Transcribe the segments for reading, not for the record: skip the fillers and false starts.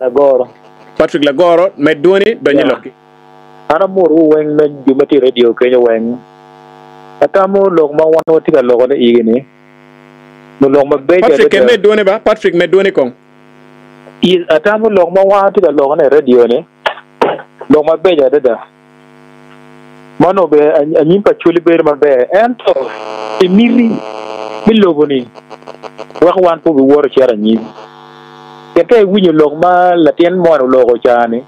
Lagoro. Patrick Lagoro, med dwoni, dony i Ya. lokki. An amotowu weng me jo ma tye i radio kenyo weng. Atamo lok ma wan watye ka lokone igi-ni, nyo lok mabeco Patrick, adada. med dwoni ba. Patrick, med dwoni kong. Yes, atamo lok ma wan watye ka lokone i radio-ni, lok mabeco adada. Ma onongo bene anyim pa Acholi bedo maber, ento pi miti me lobo-ni weko wan pe wabiwoto cito anyim. Pien ka iwinyo lok ma latin moni oloko ca-ni,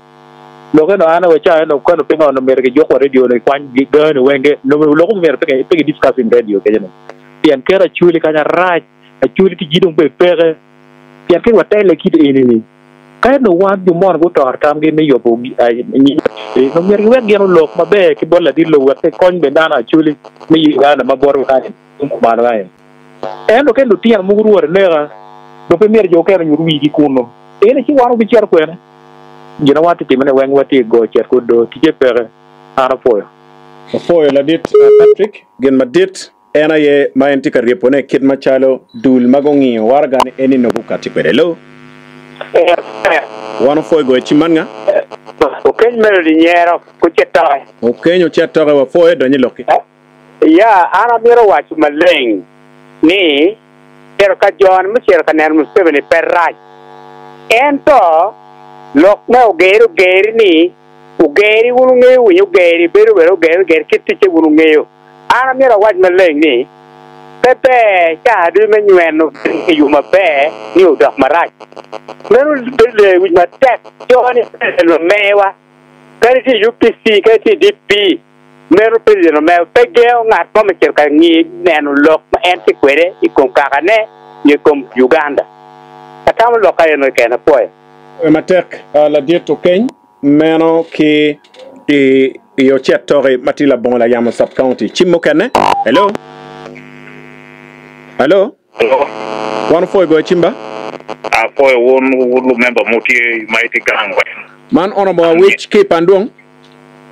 lokke nongo an aye ca eno ka nongo pingo onongo myero kijuk wa radio ni kikwany gangi weng nongo lok myero pe ki discuss in radio kenyo ni pien keto Acholi kanya rac, Acholi ticgi dong bene peke. Pien ka watelle kit eni-ni, ka onongo wan jo mono gutoro tamgi me yubo nyim Acholi, onongo myero giwek gin olok maber ki bot ladit lobo wek kikony bene dano Acholi me Uganda ma botwa kany tung kumalo kany. Ento ka lutino mogo rwot aneka, dong pe myero jo okene onyut wigi kunnu. Eni ci wan wabicito kwene? Gin ma wan tye timone weng watye ka goyo cet ki odo, ticce peke. An apwoyo. Apwoyo ladit Patrick, gin madit. En aye ma en tye ka ryebone kit macalo dul ma gungiyo waragane eni nongo gukatti kwede. Hello. Wan opwoyo goyo cim man nga? Okeny Melody nyero ku cet toke. Okeny ocet toke wapwoyo donyo i lokki. Ya, an amito waco maleng ni cito ka joni mucito ka neno Museveni pe rac. Ento lok me ogeri ogeri ni ogeri wun wungeyo winyo ogeri bedo wene ogeri ogeri kit ticce wun wungeyo. An amyero awac maleng ni, pe ber cawa ducu me nyweno gin i yo maber ni odok marac. Meno bedo lewic matek. Co-ni president omewa, kadi tye i UPC kadi tye i DP, meno president omewa pe gengo ngat mo me cito ka neno lok ma en tye kwede i kom kakane nyo i kom Uganda. Atamo lok ka eno keken, apwoyo. Matek ladit Okeny. Meno ki i ocet toki ma tye labongo layamo sub county. Cim mukene. Hello. Hello. Hello. Wan opwoyo goyo cim ba? Apwoyo wun lumemba mutye ma itye gang weng. Man Honourable Awic ki i Pandwong?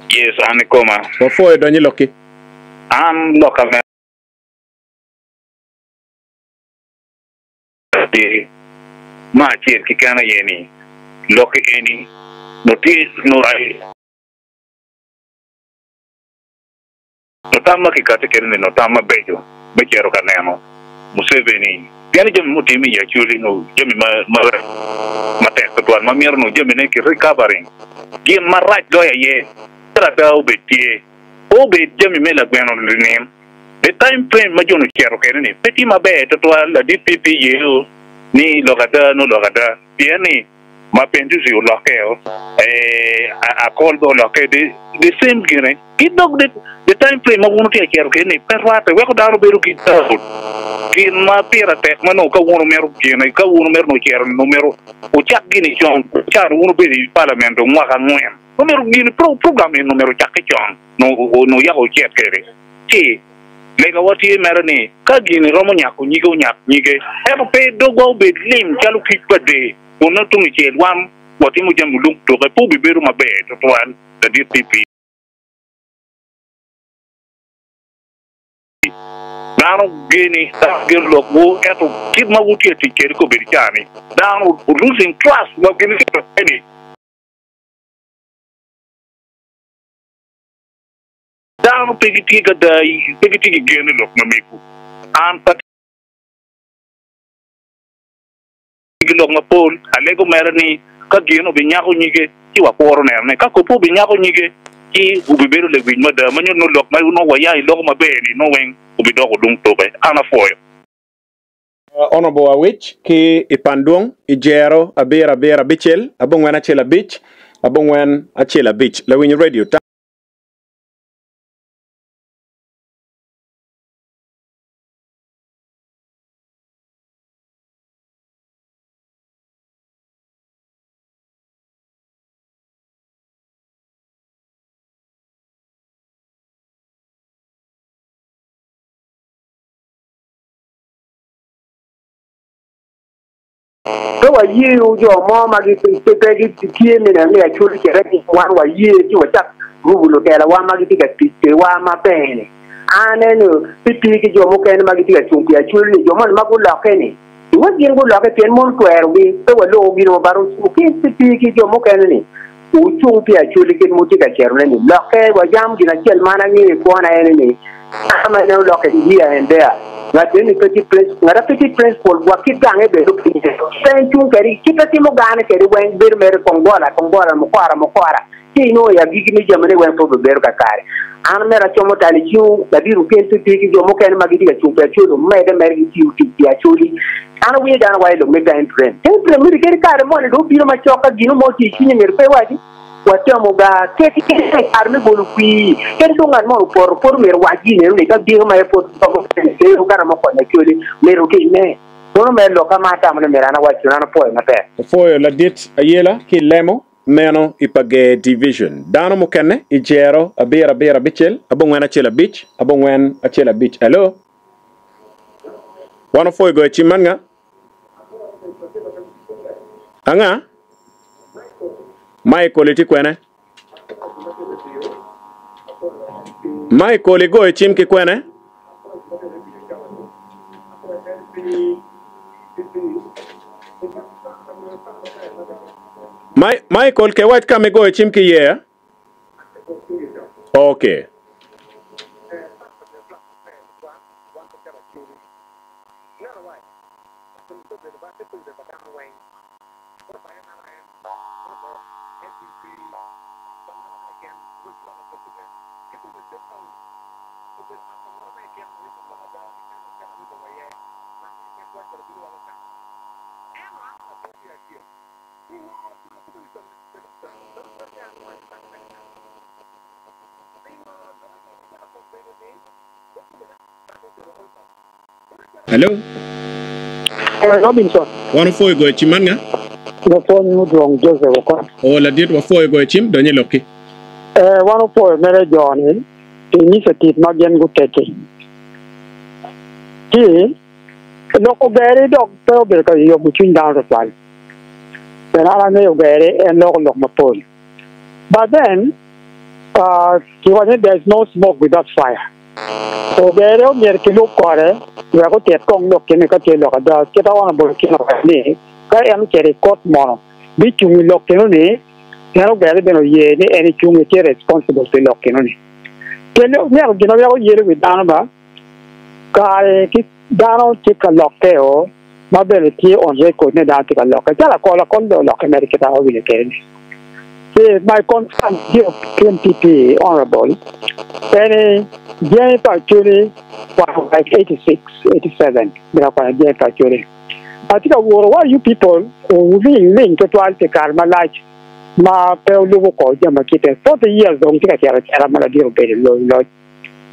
Yes, an ikoma. Wapwoyo donyo i lokki. An lokka me. Atir ma acel keken aye ni, lokki eni nongo tye nongo tam ma kikati kwede ni nongo tam mabeco me cito ka neno Museveni pien ni jami mutimme i Acholi nongo jami matek tutwal ma mito nongo jamine ki recovering gin marac loyo aye ada obed tye. Pe obed jami me lagweno nining? The time frame ma jo-ni ocito kwede ni pe tye maber tutwal. Ladit PP yeyo ni lok ada nongo lok ada pien ni Mapinduzi olokke o, Akol bene olokke the the same gine ki dok the the time frame ma wun wutye ka cito kwede ni pe rwatte weko dano bedo ki doubt. Gin ma pire tek ma nongo ka wun wumito gine ka wun wumito nongo cito ni nongo myero wucak gini con ca wun wubedo i parliament dong mwaka angwen. Omyero gin program eni omyero ocakke con nongo yako ocit kwede ci legawa tye mere ni ka gini romo nyako nyige onyak nyige ento pe dogwa obed lim calo kic pa dee kun nongo tung icel wan watimo jami lung tuke pe obibedo maber tutwal ladit PP. Dano geni, dano geno lokwu, ento kit ma wutye ka tic kwede kobedo i caa ni dano losing trust wa gin ni. Dano pe gitye ki ada, pe gitye ki gen i lok ma mego. An pe atye ki lok mapol, alego mere ni ka gin obinyako nyige, ci wakuro nenone. Ka kopo obinyako nyige, ci obibedo lewic mada, ma nyuto ni lok ma onongo waya i loko maber-ni nongo weng obidoko lung tuke. An apwoyo. Honourable Awic ki i Pandwong i jero abiro abiro abicel abongwen acel abic abongwen acel abic Lawiny Radio. Pe wayeyo jo mo ma pe gitye me neno ni Acholi ocito anyim, wan waye ci wacak rubo lutelawa ma gitye ka tic piwa maber-ni. An eno pe tye ki jo mukene ma gitye ka cung pi Acholi-ni, jo moni ma gulokke-ni. Wek gin gulokke pien mono twerogi pe waloko gin mo but okel ki jo mukene ni wucung pi Acholi kit ma wutye ka cito ne ni lokke wa yam gin acel ma an angeyo i kwona ene ni ka ma ineno lokke here and there ngat eni pe tye ngat a pe tye principal wa ki gange bene nongo pe tye pe en cung kede kit ma timo gane kede weng bedo mere kongola kongola mukora mukora Ci inongo i agikki me jamine weng pe obibedo kakare. An mere acomo tal i cingu, ladit okel pe tye ki jo mukene ma gitye ka cung pi Acholi omedde mere gitiyo tic pi Acholi. An awinyo dano waco lok me time frame. Time frame miti kadi kare moni dong obino macok ka gino mo tye i cwinye myero pe iwaci watemo ga kadi i kare me bolo kwir kadi dong ngat mo opoto poto myero owac gin eno ni ka giko ma epot kero kare mo konyo Acholi myero otime. Mono mere lok ka ma atamo ni myero an awac kun an apwoyo matek. Opwoyo ladit Ayela ki lemo. Meno i pa Ger Division. Dano mukene i jero abiro abiro abicel abongwen acel abic abongwen acel abic. Hello? Wan opwoyo goyo cim man nga? Anga? Michael itye kwene? Michael igoyo cim ki kwene? Michael ke wac ka ma igoyo cim ki iye? Ok. Hello. Robinson. Wan opwoyo goyo cim man nga? Lapwony mudwong Joseph Okot. Oh ladit wapwoyo goyo cim donyo i lokki. Eh wan opwoyo mere jo ni pi initiative ma gin guteki. Ci lok ogeri dok pe obedo ka yomo cwiny dano tutwal. Pien an angeyo ogeri en loko lok mapol. But then uh, kiwaco ni there is no smoke without fire. Ogere omyero kilub kore wek otit kong lok kene ka tye lok ada. Kit a Honourable Okello owaco ni ka en ocito i court mono bicung i lok keno ni en ogere bene oye ni en ecung etye responsible pi lok keno ni. Pien myero gin ma weko yelo wi dano ba kare ki dano tye ka lokke o ma bene tye on record ni dano tye ka lokke calo akol akol dong olokke mere kit ma awinyo kwede ni. Ci my concern tye PMPP honourable en ni jami pa Acholi kwano like 86, 87 myero akwanyo jami pa Acholi. Atye ka wuro why you people wuling ling tutwal pi kare malac ma pe wulubo kor jami ma kite 40 years dong tye ka cito acita ma ladit obedo i loc.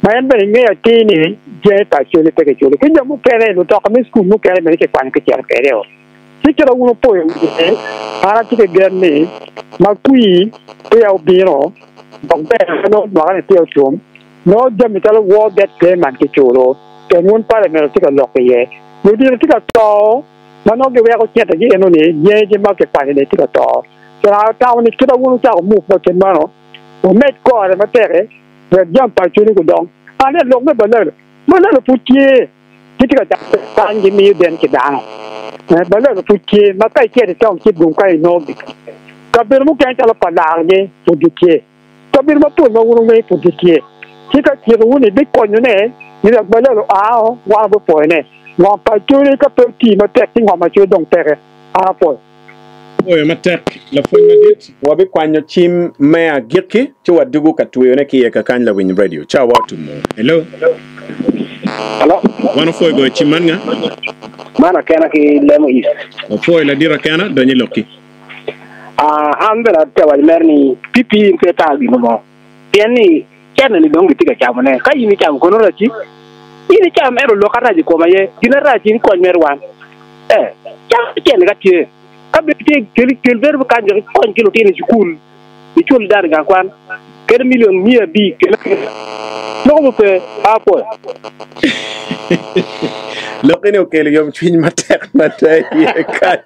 Ma en bene ngeyo atir ni jami pa Acholi pe kiculo. Ki jo mukene, lutoka me cukul mukene bene kikwanyo kicito kwede-o. Ci kit ma wun wupoyo wiye, an atye ki gen ni ma kwir peya obino, dok bene ma nongo mwaka-ni peya otum, nongo jami calo war debt payment kiculo, pien wun parliament wutye ka lok iye. Ludito tye ka to ma nongo giweko centegi eno-ni, jangigi ma kikwanyo-ni tye ka to. Ci atamo ni kit ma wun wucako move ma kit meno, wumed kore matek-ki wek jami pa Acholi gudong. Ane lok me balalo, balalo pud tye, gitye ka cako kany gimiyo den ki dano. Balalo pud tye ma ka icito i taun Kitgum kany inongo gitye. Kabedo mukene calo pa largi pud gitye. Kabedo mapol ma wun wungeyo pud gitye. Ci ka citowu-ni bikonyone ni wek balalo oa wan wabipwoyone. Ngom pa Acholi ka pe oti matek ci ngom Acholi dong peke. An apwoyo. Apwoyo matek lapwony madit. Wabikwanyo cim me agikki ci wadugo ka tweyone ki iye kakany lawiny radio. Cawa otumo. Hello. Hello. Wan opwoyo goyo cim man nga? Man Akena ki Lemo East. Wapwoyo ladit Akena, dony i lokki. Ah, an bene atye ka waco mere ni PP in pe ita gin mo. Pien ni cene ni dong gitye ka camo ne. Ka in icamo kono raci, in icam ento lok arac i kom aye. Gin arac in kony mere wan. Eh, cam cene ka tye. Ka bed tye kel kel bedo kany wek ikony ki lutino i cukul, icul dano i gang kwan, kede milion miya abic kel akela. Loko mo pe, pe apwoyo. Lokki ni okelo yomcwiny matek mada iye kany.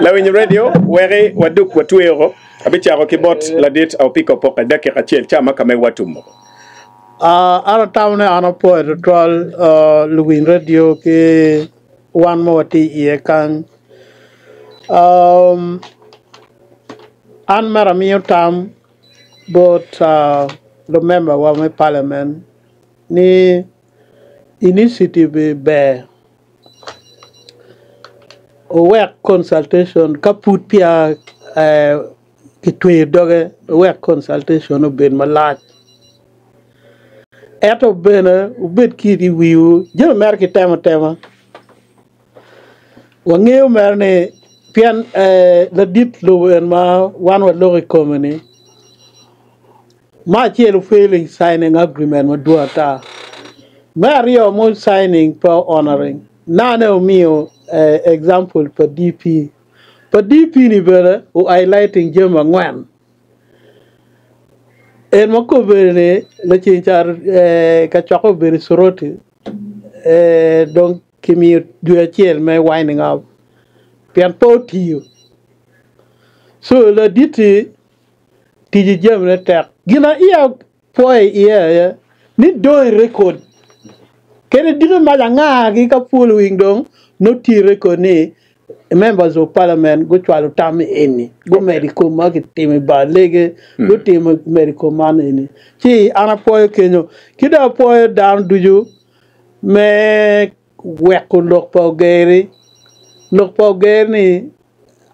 Lawiny radio, weki waduk watwe oko. Abicako ki bot ladit Aopika Opoka i dakika acel ca ma ka megwa tum moko. An atamo ni an apwoyo tutwal luwiny redio ki wan ma watye iye kany. An mere amiyo tam bot lumembawa me paliament ni initiative ber wuwek consultation ka pud peya kitweyo doge wek consultation obed malac. Ento bene wubed ki i wiwu jami mere kitemo atema. Wangeyo mere ni pien ladit lobo en ma wan waloko i kome ni ma acel failing signing agreement madwong ata, me aryo mo signing pe honoring nane omiyo example pa DP. Pa DP ni bene o highlighting jami angwen. En ma kobedi ni laceng ca kacokke obedo i Soroti dong kimiyo dwe acel me winding up pien pe otiyo. So ladit-ti tic jamine tek. Gin ma iya pwoyo iye aye ni dong i record kadi diki mac anga-gi ka following dong nongo tye i record ni members of parliament gucwalo tam eni gumedo i kom ma kitimo i bar lege gutimo medo i kom man eni ci an apwoyo kenyo ki dong apwoyo dano ducu me weko lok pa Ogeri lok pa Ogeri ni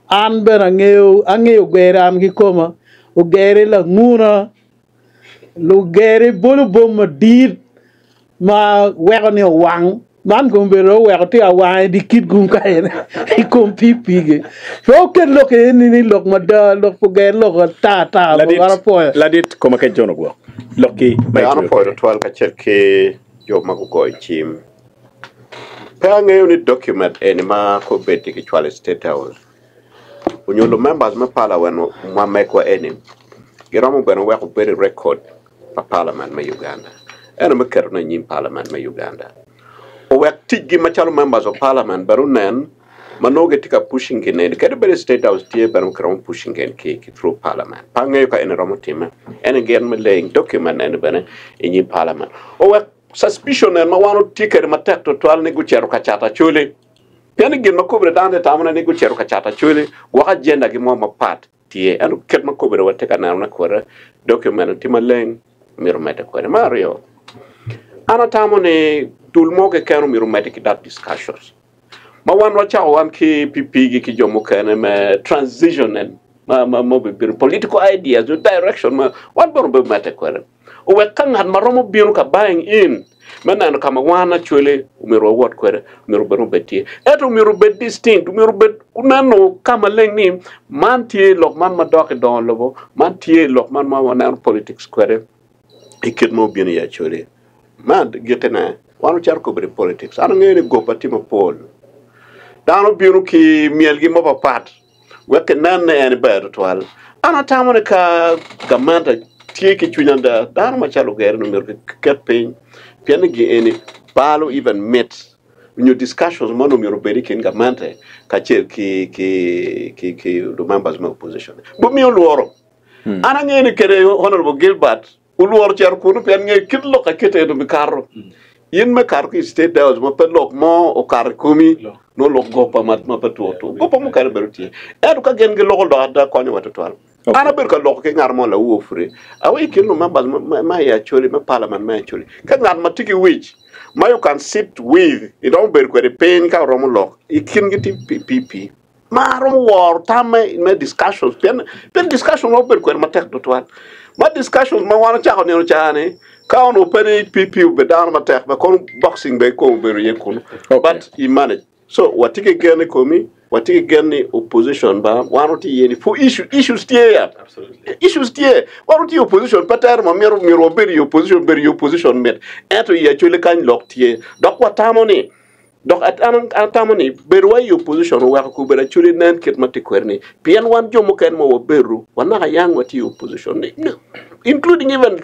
An bene angeyo, angeyo ogere an kikoma, ogere languna, lugere bolo bom madit ma weko ni owang, man kong obedo oweko tye awang i dye kit gum ka en i kom pikipiki. Pe oket lok eni ni lok mada, lok pa ogere lok ata ata, Ladit, an apwoyo. ladit koma kec John Ogwok, lokki ma An itweyo apwoyo kwede. tutwal kacel ki jo ma gugoyo cim. Pe angeyo ni document eni ma kobeddi kicwalo i State House onyo lumembers me Parliament ma megwa eni giromo bene weko bedo i record pa Parliament me Uganda. Ento me ketone i nyim Parliament me Uganda owek ticgi macalo members of Parliament bene onen ma nongo gitye ka pushing gin eni kadi bed i State House tye bene kiromo pushing gin ki through Parliament. Pe angeyo ka eni romo timme. Eni gin me laying document eni bene i nyim Parliament owek Suspicion en ma wan watye kwede matek tutwal ni gucito ka cato acholi. Pien ni gin ma kobbe dano tye tamone ni gucito ka cato acholi, gwok agenda gi mo mapat tye. Ento kit ma kobbe watye ka nenone kwede, document tye maleng, myero omedde kwede. Me aryo, an atamo ni dul mo keken myero omedde ki that discussions. Ma wan wacako wan ki PP gi ki jo mukene me transition en ma ma ma obibedo political ideas nyo direction ma wan bene obimedde kwede. Owek ka ngat ma romo bino ka buying in me neno ka ma wan actually omyero wawot kwede myero bene obed tye. Ento myero obed distinct, myero obed neno ka maleng ni man tye lok man madok i dongo lobo, man tye lok man ma waneno politics kwede i kit ma obino iye actually. Me agikkine, wan ocito kobedi i politics. An angeyo ni goba tye mapol. Dano bino ki myelgi mapapat wek kinen ni en ber tutwal. An atamo ni ka gamente tye ki cwiny ada, dano macalo ogere-ni myero kiket piny pien ni gin eni balo even mit nyo discussions mo nongo myero obed i kin gamente kacel ki ki ki ki lumembers me opposition. Gumiyo lworo. An angeyo ni kede Honorable Gilbert Olworo cito kunnu pien ngeyo kit lok aketa ento bikato. In me kato ki i State House ma pe lok mo okato i komi, nongo lok gopa ma pe two two. Gopa mukene bedo tye. Ento ka gin giloko lok ada konyowa tutwal. An abedo ka loko ki ngat mo lawu Ofure. Awaco i kin lumembers ma i Acholi, me parliament me Acholi, ka ngat ma tye ki wic ma you can sit with, iromo bedo kwede piny ka wuromo lok, i kingi tye PP. Ma aromo woro tamme me discussions pien pien discussion ma obedo kwede matek tutwal. Ma discussions ma wan ocako nino ca-ni ka onongo pe ni PP obedo dano matek ma kono boxing bene kome obedo iye kunu Okay. but he managed. So watye ki gen i komi, watye ki gen ni opposition ba wan watye iye ni for issue, issues tye ya. Issues tye. Wan watye i opposition pe tere ma myero myero wabed i opposition bedo i opposition mit ento i Acholi kany lok tye dok watamo ni Dok an atamo ni bedowa i opposition oweko kobedo actually nen kit ma tye kwede ni pien wan jo mukene ma wabedo wa naka yang watye i opposition ni including even.